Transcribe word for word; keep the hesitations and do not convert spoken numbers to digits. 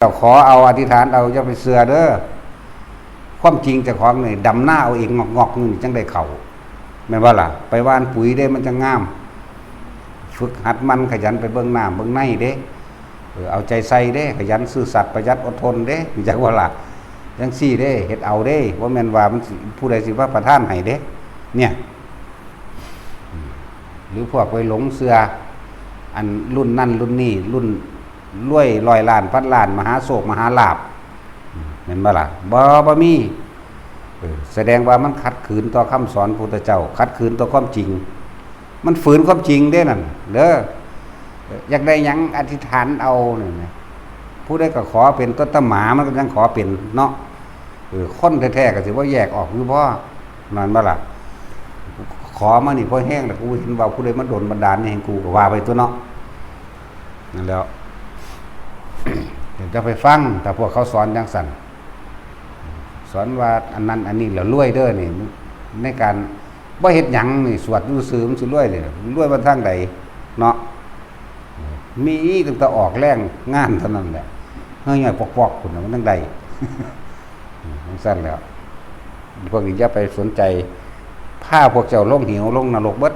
เจ้าขอเอา อธิษฐานเอา อย่าไปเชื่อเด้อ ความจริงเจ้าของนี่ดำนาเอาเอง งอกๆ นี่จั่งได้เข้า แม่นบ่ล่ะ ไปหว่านปุ๋ยเด้ มันจั่งงาม ฝึกหัดหมั่นขยันไปเบิ่งน้ำเบิ่งในเด้ เออ เอาใจใส่เด้ ขยันซื่อสัตย์ประหยัดอดทนเด้ จั่งว่าล่ะ จั่งซี้เด้ เฮ็ดเอาเด้ บ่แม่นว่ามันสิ ผู้ใดสิมาประทานให้เด้ เนี่ย หรือพวกไปหลงเชื่อ อันรุ่นนั่นรุ่นนี้ รุ่นรวยร้อยล้านพันล้าน มหาโชคมหาลาภ แม่นบ่ล่ะ บ่ บ่มี เออ แสดงว่ามันขัดขืนต่อคำสอนพุทธเจ้า ขัดขืนต่อความจริง มันฝืนความจริงเด้นั่น เด้อ อยากได้หยังอธิษฐานเอานี่นะ ผู้ใดก็ขอเป็น ตัวตะหมามันก็ยังขอเป็นเนาะ เออ คนแท้ๆก็สิบ่แยกออกอยู่บ่ นั่นบ่ล่ะ ขอมานี่พอแฮงแล้ว กูเห็นว่าผู้ใดมาดลบันดาลนี่ให้กูก็ว่าไปตั๊วเนาะ นั่นแหล้ว เดี๋ยวจะไปฟัง ถ้าพวกเขาสอนจั่งซั่น สอนว่าอันนั้นอันนี้แล้วรวยเด้อนี่ ในการบ่เฮ็ดหยังนี่ สวดอยู่ซื่อมันสิรวยเลย รวยมาทางใดเนาะ มีตั้งแต่ออกแรงงานเท่านั้นแหละ เฮ้ย ปอกๆ พุ่นน่ะมันจั่งได้ จั่งซั่นแหล้ว พวกนี้อย่าไปสนใจ พาพวกเจ้าลงเหวลงนรกเบิด